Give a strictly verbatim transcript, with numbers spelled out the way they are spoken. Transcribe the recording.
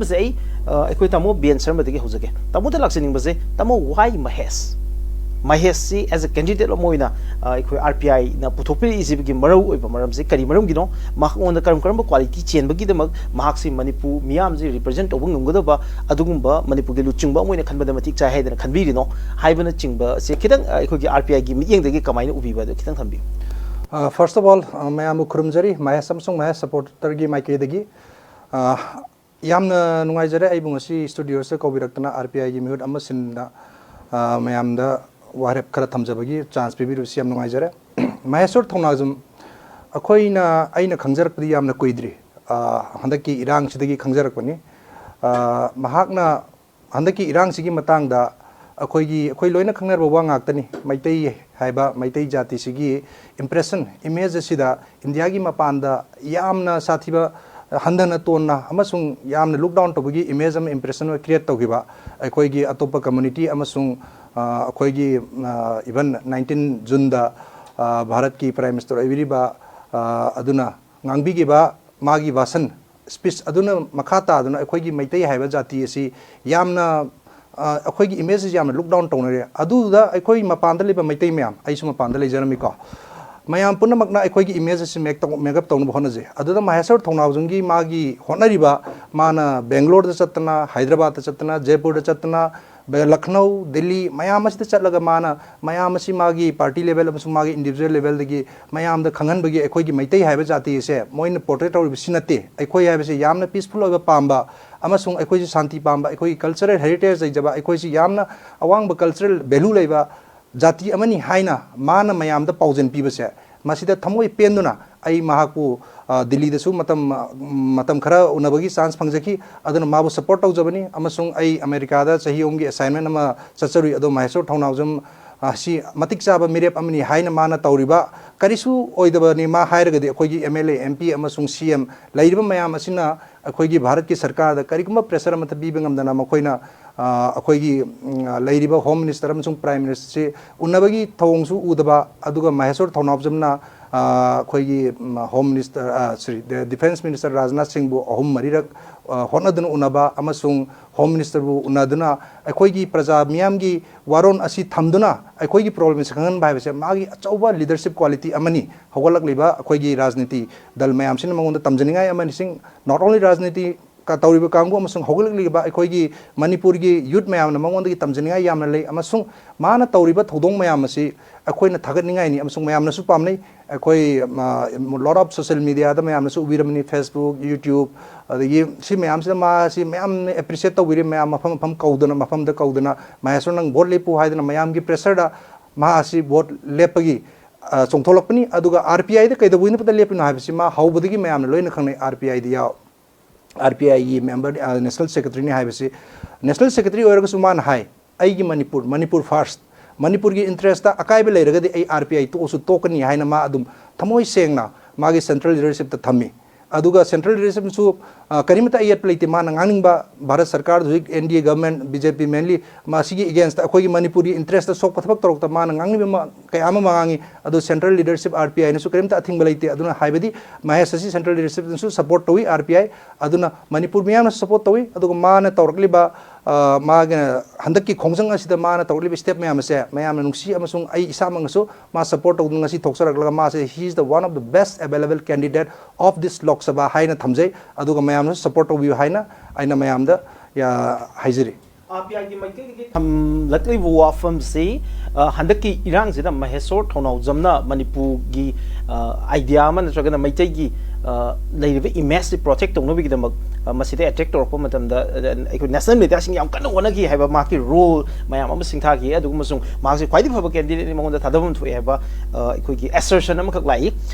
ꯁꯦ ꯑꯩ ꯑ, ꯑꯩꯈꯣꯏ ꯇꯥꯃꯣ ꯕꯤ ꯑꯦꯟ ꯁꯔꯃꯗꯒꯤ ꯍꯧꯖꯒꯦ꯫ ꯇꯥꯃꯣꯗ ꯂꯥꯛꯆꯅꯤꯡꯕꯁꯦ, ꯇꯥꯃꯣ, why Mahesh? ꯃꯍꯦꯁꯁꯤ as a candidate ꯑꯃ ꯑꯣꯏꯅ ꯑ, ꯑꯩꯈꯣꯏ ꯑꯥꯔ ꯄꯤ ꯑꯥꯏꯅ ꯄꯨꯊꯣꯛꯄꯤꯔꯛꯏꯁꯤꯒꯤ ꯃꯔꯨ ꯑꯣꯏꯕ ꯃꯔꯝꯁꯦ ꯀꯔꯤ ꯃꯔꯝꯒꯤꯅꯣ? ꯃꯍꯥꯛꯉꯣꯟꯗ ꯀꯔꯝ ꯀꯔꯝꯕ quality ꯆꯦꯟꯕꯒꯤꯗꯃꯛ ꯃꯍꯥꯛꯁꯤ ꯃꯅꯤꯄꯨꯔ ꯃꯤꯌꯥꯝꯁꯤ represent ꯇꯧꯕ ꯉꯝꯒꯗꯕ ꯑꯗꯨꯒꯨꯝꯕ ꯃꯅꯤꯄꯨꯔꯒꯤ ꯂꯨꯆꯤꯡꯕ ꯑꯃ ꯑꯣꯏꯅ ꯈꯟꯕꯗ ꯃꯇꯤꯛ ꯆꯥꯏ ꯍꯥꯏꯗꯅ ꯈꯟꯕꯤꯔꯤꯅꯣ ꯍꯥꯏꯕꯅꯆꯤꯡꯕꯁꯦ ꯈꯤꯇꯪ ꯑ, ꯑꯩꯈꯣꯏꯒꯤ ꯑꯥꯔ ꯄꯤ ꯑꯥꯏꯒꯤ ꯃꯤꯠꯌꯦꯡꯗꯒꯤ ꯀꯃꯥꯏꯅ ꯎꯕꯤꯕ, ꯑꯗꯨ ꯈꯤꯇꯪ ꯊꯝꯕꯤꯌꯨ꯫ ꯐꯥꯔꯁ ꯑꯣꯐ ꯑꯣꯜ, ꯃꯌꯥꯝꯕꯨ ꯈꯨꯔꯨꯝꯖꯔꯤ ꯃꯍꯦꯁ ꯑꯃꯁꯨꯡ ꯃꯍꯦꯁ ꯁꯄꯣꯔꯇꯔꯒꯤ ꯃꯥꯏꯀꯩꯗꯒꯤ꯫ ꯑ, ꯌꯥꯝꯅ ꯅꯨꯡꯉꯥꯏꯖꯔꯦ ꯑꯩꯕꯨ ꯉꯁꯤ ꯁ꯭ꯇꯨꯗꯤꯑꯣꯁꯤꯗ ꯀꯧꯕꯤꯔꯛꯇꯅ ꯑꯥꯔ ꯄꯤ ꯑꯥꯏꯒꯤ ꯃꯤꯍꯨꯠ ꯑꯃ ꯁꯤꯟꯅ ꯑ, ꯃꯌꯥꯝꯗ ꯋꯥꯔꯦꯞ ꯈꯔ ꯊꯝꯖꯕꯒꯤ ꯆꯥꯟꯁ ꯄꯤꯕꯤꯔꯤꯕꯁꯤ ꯌꯥꯝ ꯅꯨꯡꯉꯥꯏꯖꯔꯦ꯫ ꯃꯍꯦꯁꯣꯔ ꯊꯧꯅꯥꯖꯝ, ꯑꯩꯈꯣꯏꯅ, ꯑꯩꯅ ꯈꯪꯖꯔꯛꯄꯗꯤ ꯌꯥꯝꯅ ꯀꯨꯏꯗ꯭ꯔꯤ꯫ ꯑ, ꯍꯟꯗꯛꯀꯤ ꯏꯔꯥꯡꯁꯤꯗꯒꯤ ꯈꯪꯖꯔꯛꯄꯅꯤ꯫ ꯑ, ꯃꯍꯥꯛꯅ ꯍꯟꯗꯛꯀꯤ ꯏꯔꯥꯡꯁꯤꯒꯤ ꯃꯇꯥꯡꯗ ꯑꯩꯈꯣꯏꯒꯤ, ꯑꯩꯈꯣꯏ ꯂꯣꯏꯅ ꯈꯪꯅꯔꯕ ꯋꯥ ꯉꯥꯛꯇꯅꯤ꯫ ꯃꯩꯇꯩ ꯍꯥꯏꯕ ꯃꯩꯇꯩ ꯖꯥꯇꯤꯁꯤꯒꯤ impression, image ꯑꯁꯤꯗ ꯏꯟꯗꯤꯌꯥꯒꯤ ꯃꯄꯥꯟꯗ ꯌꯥꯝꯅ ꯁꯥꯊꯤꯕ, ꯍꯟꯊꯅ ꯇꯣꯟꯅ ꯑꯃꯁꯨꯡ ꯌꯥꯝꯅ look down ꯇꯧꯕꯒꯤ image ꯑꯃ, impression ꯑꯃ create ꯇꯧꯈꯤꯕ ꯑꯩꯈꯣꯏꯒꯤ ꯑꯇꯣꯞꯄ community ꯑꯃꯁꯨꯡ, ꯑ, ꯑꯩꯈꯣꯏꯒꯤ, ꯑ, even nineteen Juneꯗ, ꯑ, ꯚꯥꯔꯠꯀꯤ Prime Minister ꯑꯣꯏꯕꯤꯔꯤꯕ, ꯑ, ꯑꯗꯨꯅ ꯉꯥꯡꯕꯤꯈꯤꯕ ꯃꯥꯒꯤ ꯚꯥꯁꯟ, speech ꯑꯗꯨꯅ ꯃꯈꯥ ꯇꯥꯗꯨꯅ ꯑꯩꯈꯣꯏꯒꯤ ꯃꯩꯇꯩ ꯍꯥꯏꯕ ꯖꯥꯇꯤ ꯑꯁꯤ ꯌꯥꯝꯅ, ꯑ, ꯑꯩꯈꯣꯏꯒꯤ image ꯑꯁꯤ ꯌꯥꯝꯅ look down ꯇꯧꯅꯔꯦ꯫ ꯑꯗꯨꯗ ꯑꯩꯈꯣꯏ ꯃꯄꯥꯟꯗ ꯂꯩꯕ ꯃꯩꯇꯩ ꯃꯌꯥꯝ, ꯑꯩꯁꯨ ꯃꯄꯥꯟꯗ ꯂꯩꯖꯔꯝꯃꯤꯀꯣ, ꯃꯌꯥꯝ ꯄꯨꯝꯅꯃꯛꯅ ꯑꯩꯈꯣꯏꯒꯤ image ꯑꯁꯤ make ꯇꯧ-, make up ꯇꯧꯅꯕ ꯍꯣꯠꯅꯖꯩ꯫ ꯑꯗꯨꯗ ꯃꯍꯦꯁꯣꯔ ꯊꯧꯅꯥꯎꯖꯝꯒꯤ ꯃꯥꯒꯤ ꯍꯣꯠꯅꯔꯤꯕ, ꯃꯥꯅ ꯕꯦꯡꯒ꯭ꯂꯣꯔꯗ ꯆꯠꯇꯅ, ꯍꯥꯏꯗ꯭ꯔꯕꯥꯗꯇ ꯆꯠꯇꯅ, ꯖꯩꯄꯨꯔꯗ ꯆꯠꯇꯅ, ꯕꯦ-, ꯂꯈꯅꯧ, ꯗꯤꯜꯂꯤ, ꯃꯌꯥꯝ ꯑꯁꯤꯗ ꯆꯠꯂꯒ ꯃꯥꯅ ꯃꯌꯥꯝ ꯑꯁꯤ ꯃꯥꯒꯤ party level ꯑꯃꯁꯨꯡ ꯃꯥꯒꯤ individual levelꯗꯒꯤ ꯃꯌꯥꯝꯗ ꯈꯪꯍꯟꯕꯒꯤ, ꯑꯩꯈꯣꯏꯒꯤ ꯃꯩꯇꯩ ꯍꯥꯏꯕ ꯖꯥꯇꯤ ꯑꯁꯦ ꯃꯣꯏꯅ portray ꯇꯧꯔꯤꯕꯁꯤ ꯅꯠꯇꯦ, ꯑꯩꯈꯣꯏ ꯍꯥꯏꯕꯁꯤ ꯌꯥꯝꯅ peaceful ꯑꯣꯏꯕ ꯄꯥꯝꯕ ꯑꯃꯁꯨꯡ ꯑꯩꯈꯣꯏꯁꯤ ꯁꯥꯟꯇꯤ ꯄꯥꯝꯕ, ꯑꯩꯈꯣꯏꯒꯤ cultural heritage ꯂꯩꯖꯕ, ꯑꯩꯈꯣꯏꯁꯤ ꯌꯥꯝꯅ ꯑꯋꯥꯡꯕ cultural value ꯂꯩꯕ ꯖꯥꯇꯤ ꯑꯃꯅꯤ ꯍꯥꯏꯅ ꯃꯥꯅ ꯃꯌꯥꯝꯗ ꯄꯥꯎꯖꯦꯜ ꯄꯤꯕꯁꯦ, ꯃꯁꯤꯗ ꯊꯃꯣꯏ ꯄꯦꯟꯗꯨꯅ ꯑꯩ ꯃꯍꯥꯛꯄꯨ, ꯑ, ꯗꯤꯜꯂꯤꯗꯁꯨ ꯃꯇꯝ, ꯃꯇꯝ ꯈꯔ ꯎꯅꯕꯒꯤ chance ꯐꯪꯖꯈꯤ꯫ ꯑꯗꯨꯅ ꯃꯥꯕꯨ support ꯇꯧꯖꯕꯅꯤ ꯑꯃꯁꯨꯡ ꯑꯩ ꯑꯃꯦꯔꯤꯀꯥꯗ ꯆꯍꯤ ꯑꯍꯨꯝꯒꯤ assignment ꯑꯃ ꯆꯠꯆꯔꯨꯏ꯫ ꯑꯗꯣ ꯃꯍꯦꯁꯣꯔ ꯊꯧꯅꯥꯎꯖꯝ ꯑꯁꯤ ꯃꯇꯤꯛ ꯆꯥꯕ ꯃꯤꯔꯦꯞ ꯑꯃꯅꯤ ꯍꯥꯏꯅ ꯃꯥꯅ ꯇꯧꯔꯤꯕ ꯀꯔꯤꯁꯨ ꯑꯣꯏꯗꯕꯅꯤ꯫ ꯃꯥ ꯍꯥꯏꯔꯒꯗꯤ ꯑꯩꯈꯣꯏꯒꯤ M L A, M P ꯑꯃꯁꯨꯡ C M ꯂꯩꯔꯤꯕ ꯃꯌꯥꯝ ꯑꯁꯤꯅ ꯑꯩꯈꯣꯏꯒꯤ ꯚꯥꯔꯠꯀꯤ ꯁꯔꯀꯥꯔꯗ ꯀꯔꯤꯒꯨꯝꯕ pressure ꯑꯃꯠꯇ ꯄꯤꯕ ꯉꯝꯗꯅ ꯃꯈꯣꯏꯅ, ꯑ, ꯑꯩꯈꯣꯏꯒꯤ, ꯎꯝ, ꯂꯩꯔꯤꯕ Home Minister ꯑꯃꯁꯨꯡ Prime Ministerꯁꯤ ꯎꯅꯕꯒꯤ ꯊꯧꯑꯣꯡꯁꯨ ꯎꯗꯕ, ꯑꯗꯨꯒ ꯃꯍꯦꯁꯣꯔ ꯊꯧꯅꯥꯎꯖꯝꯅ ꯑꯩꯈꯣꯏꯒꯤ ꯍꯣꯝ ꯃꯤꯅꯤꯁꯇꯔ, ꯁꯣꯔꯤ, ꯗꯤꯐꯦꯟꯁ ꯃꯤꯅꯤꯁꯇꯔ ꯔꯥꯖꯅꯥꯊ ꯁꯤꯡꯕꯨ ꯑꯍꯨꯝ ꯃꯔꯤꯔꯛ ꯍꯣꯠꯅꯗꯨꯅ ꯎꯅꯕ ꯑꯃꯁꯨꯡ ꯍꯣꯝ ꯃꯤꯅꯤꯁꯇꯔꯕꯨ ꯎꯅꯗꯨꯅ ꯑꯩꯈꯣꯏꯒꯤ ꯄ꯭ꯔꯖꯥ ꯃꯤꯌꯥꯝꯒꯤ ꯋꯥꯔꯣꯜ ꯑꯁꯤ ꯊꯝꯗꯨꯅ ꯑꯩꯈꯣꯏꯒꯤ ꯄ꯭ꯔꯣꯕ꯭ꯂꯦꯝꯁꯤ ꯈꯪꯍꯟꯕ ꯍꯥꯏꯕꯁꯦ ꯃꯥꯒꯤ ꯑꯆꯧꯕ ꯂꯤꯗꯔꯁꯤꯞ ꯀ꯭ꯋꯥꯂꯤꯇꯤ ꯑꯃꯅꯤ꯫ ꯍꯧꯒꯠꯂꯛꯂꯤꯕ ꯑꯩꯈꯣꯏꯒꯤ ꯔꯥꯖꯅꯤꯇꯤ ꯗꯜ ꯃꯌꯥꯝꯁꯤꯅ ꯃꯉꯣꯟꯗ ꯇꯝꯖꯅꯤꯡꯉꯥꯏ ꯑꯃꯅꯤ꯫ Not only ꯔꯥꯖꯅꯤꯇꯤ ꯀ-, ꯇꯧꯔꯤꯕ ꯀꯥꯡꯕꯨ ꯑꯃꯁꯨꯡ ꯍꯧꯒꯠꯂꯛꯂꯤꯕ ꯑꯩꯈꯣꯏꯒꯤ ꯃꯅꯤꯄꯨꯔꯒꯤ ꯌꯨꯠ ꯃꯌꯥꯝꯅ ꯃꯉꯣꯟꯗꯒꯤ ꯇꯝꯖꯅꯤꯡꯉꯥꯏ ꯌꯥꯝꯅ ꯂꯩ, ꯑꯃꯁꯨꯡ ꯃꯥꯅ ꯇꯧꯔꯤꯕ ꯊꯧꯗꯣꯡ ꯃꯌꯥꯝ ꯑꯁꯤ ꯑꯩꯈꯣꯏꯅ ꯊꯥꯒꯠꯅꯤꯡꯉꯥꯏꯅꯤ ꯑꯃꯁꯨꯡ ꯃꯌꯥꯝꯅꯁꯨ ꯄꯥꯝꯅꯩ꯫ ꯑꯩꯈꯣꯏ, ꯃ-, lot of social media ꯗ ꯃꯌꯥꯝꯅꯁꯨ ꯎꯕꯤꯔꯝꯃꯅꯤ, Facebook, YouTube, ꯑꯗꯒꯤ ꯁꯤ ꯃꯌꯥꯝꯁꯤꯗ ꯃꯥꯁꯤ ꯃꯌꯥꯝꯅ ꯑꯦꯄ꯭ꯔꯤꯁꯤꯌꯦꯠ ꯇꯧꯕꯤꯔꯦ꯫ ꯃꯌꯥꯝ ꯃꯐꯝ ꯃꯐꯝ ꯀꯧꯗꯅ, ꯃꯐꯝꯗ ꯀꯧꯗꯅ, "ꯃꯍꯦꯁꯣꯔ, ꯅꯪ ꯚꯣꯠ ꯂꯦꯞꯄꯨ" ꯍꯥꯏꯗꯅ ꯃꯌꯥꯝꯒꯤ ꯄ꯭ꯔꯦꯁꯔꯗ ꯃꯥ ꯑꯁꯤ ꯚꯣꯠ ꯂꯦꯞꯄꯒꯤ, ꯑ, ꯆꯣꯡꯊꯣꯛꯂꯛꯄꯅꯤ꯫ ꯑꯗꯨꯒ RPI ꯗ ꯀꯩꯗꯧꯕꯒꯤꯗꯃꯛꯇ ꯂꯦꯞꯄꯤꯅꯣ ꯍꯥꯏꯕꯁꯤ ꯃꯥ ꯍꯧꯕꯗꯒꯤ ꯃꯌꯥꯝꯅ ꯂꯣꯏꯅ ꯈꯪꯅꯩ꯫ RPI ꯗ ꯌꯥꯎ-, RPI ꯒꯤ ꯃꯦꯝꯕꯔ, ꯑ, ꯅꯦꯁꯅꯦꯜ ꯁꯦꯀ꯭ꯔꯦꯇꯔꯤꯅꯤ ꯍꯥꯏꯕꯁꯤ, ꯅꯦꯁꯅꯦꯜ ꯁꯦꯀ꯭ꯔꯦꯇꯔꯤ ꯑꯣꯏꯔꯒꯁꯨ ꯃꯥꯅ ꯍꯥꯏ, "ꯑꯩꯒꯤ ꯃꯅꯤꯄꯨꯔ, ꯃꯅꯤꯄꯨꯔ ꯐꯥꯔꯁ, ꯃꯅꯤꯄꯨꯔꯒꯤ ꯏꯟꯇꯔꯦꯁꯇ ꯑꯀꯥꯏꯕ ꯂꯩꯔꯒꯗꯤ ꯑꯩ RPI ꯇꯣꯛꯑꯁꯨ ꯇꯣꯛꯀꯅꯤ" ꯍꯥꯏꯅ ꯃꯥ ꯑꯗꯨꯝ ꯊꯃꯣꯏ ꯁꯦꯡꯅ ꯃꯥꯒꯤ ꯁꯦꯟꯇ꯭ꯔꯦꯜ ꯂꯤꯗꯔꯁꯤꯞꯇ ꯊꯝꯃꯤ꯫ ꯑꯗꯨꯒ ꯁꯦꯟꯇ꯭ꯔꯦꯜ ꯂꯤꯗꯔꯁꯤꯞꯅꯁꯨ, ꯑ, ꯀꯔꯤꯃꯠꯇ ꯑꯌꯦꯠꯄ ꯂꯩꯇꯦ꯫ ꯃꯥꯅ ꯉꯥꯡꯅꯤꯡꯕ ꯚꯥꯔꯠ ꯁꯔꯀꯥꯔ, ꯍꯧꯖꯤꯛ NDA ꯒꯚꯔꯟꯃꯦꯟꯠ, BJP mainly, ꯃꯁꯤꯒꯤ against ꯇ ꯑꯩꯈꯣꯏꯒꯤ ꯃꯅꯤꯄꯨꯔꯒꯤ ꯏꯟꯇꯔꯦꯁꯇ ꯁꯣꯛꯄ ꯊꯕꯛ ꯇꯧꯔꯛꯇ ꯃꯥꯅ ꯉꯥꯡꯅꯤꯡꯕ ꯃ-, ꯀꯌꯥ ꯑꯃ ꯉꯥꯡꯉꯤ꯫ ꯑꯗꯨ ꯁꯦꯟꯇ꯭ꯔꯦꯜ ꯂꯤꯗꯔꯁꯤꯞ RPI ꯅꯁꯨ ꯀꯔꯤꯝꯇ ꯑꯊꯤꯡꯕ ꯂꯩꯇꯦ꯫ ꯑꯗꯨꯅ ꯍꯥꯏꯕꯗꯤ ꯃꯍꯦꯁ ꯑꯁꯤ ꯁꯦꯟꯇ꯭ꯔꯦꯜ ꯂꯤꯗꯔꯁꯤꯞꯅꯁꯨ ꯁꯄꯣꯔꯠ ꯇꯧꯏ, RPI꯫ ꯑꯗꯨꯅ ꯃꯅꯤꯄꯨꯔ ꯃꯤꯌꯥꯝꯅꯁꯨ ꯁꯄꯣꯔꯠ ꯇꯧꯏ꯫ ꯑꯗꯨꯒ ꯃꯥꯅ ꯇꯧꯔꯛꯂꯤꯕ, ꯑ, ꯃꯥꯒꯤ ꯍꯟꯗꯛꯀꯤ ꯈꯣꯡꯖꯪ ꯑꯁꯤꯗ ꯃꯥꯅ ꯇꯧꯔꯛꯂꯤꯕ ꯁ꯭ꯇꯦꯞ ꯃꯌꯥꯝ ꯑꯁꯦ ꯃꯌꯥꯝꯅ ꯅꯨꯡꯁꯤ, ꯑꯃꯁꯨꯡ ꯑꯩ ꯏꯁꯥꯃꯛꯅꯁꯨ ꯃꯥ ꯁꯄꯣꯔꯠ ꯇꯧꯗꯨꯅ ꯉꯁꯤ ꯊꯣꯛꯆꯔꯛꯂꯒ ꯃꯥꯁꯦ he is the one of the best available candidate of this Lok Sabha ꯍꯥꯏꯅ ꯊꯝꯖꯩ꯫ ꯑꯗꯨꯒ ꯃꯌꯥꯝꯅꯁꯨ ꯁꯄꯣꯔꯠ ꯇꯧꯕꯤꯌꯨ ꯍꯥꯏꯅ ꯑꯩꯅ ꯃꯌꯥꯝꯗ, ꯌꯥ, ꯍꯥꯏꯖꯔꯤ꯫ RPI ꯒꯤ ꯃꯥꯏꯀꯩꯗꯒꯤ ꯊꯝꯂꯛꯂꯤꯕ ꯋꯥꯐꯝꯁꯤ, ꯑ, ꯍꯟꯗꯛꯀꯤ ꯏꯔꯥꯡꯁꯤꯗ ꯃꯍꯦꯁꯣꯔ ꯊꯧꯅꯥꯎꯖꯝꯅ ꯃꯅꯤꯄꯨꯔꯒꯤ, ꯑ, idea ꯑꯃ ꯅꯠꯇ꯭ꯔꯒꯅ ꯃꯩꯇꯩꯒꯤ, ꯑ, ꯂꯩꯔꯤꯕ image ꯁꯤ protect ꯇꯧꯅꯕꯒꯤꯗꯃꯛ, ꯑ, ꯃꯁꯤꯗ attack ꯇꯧꯔꯛꯄ ꯃꯇꯝꯗ, ꯑ, ꯑꯩꯈꯣꯏ national media ꯁꯤꯡ ꯌꯥꯝ ꯀꯟꯅ ꯍꯣꯠꯅꯈꯤ ꯍꯥꯏꯕ ꯃꯍꯥꯛꯀꯤ role ꯃꯌꯥꯝ ꯑꯃ ꯁꯤꯡꯊꯥꯈꯤ꯫ ꯑꯗꯨꯒ ꯑꯃꯁꯨꯡ ꯃꯍꯥꯛꯁꯤ ꯈ꯭ꯋꯥꯏꯗꯒꯤ ꯐꯕ candidate ꯅꯤ, ꯃꯉꯣꯟꯗ ꯊꯥꯖꯐꯝ ꯊꯣꯛꯑꯦ ꯍꯥꯏꯕ, ꯑ, ꯑꯩꯈꯣꯏꯒꯤ assertion ꯑꯃꯈꯛ ꯂꯥꯛꯏ꯫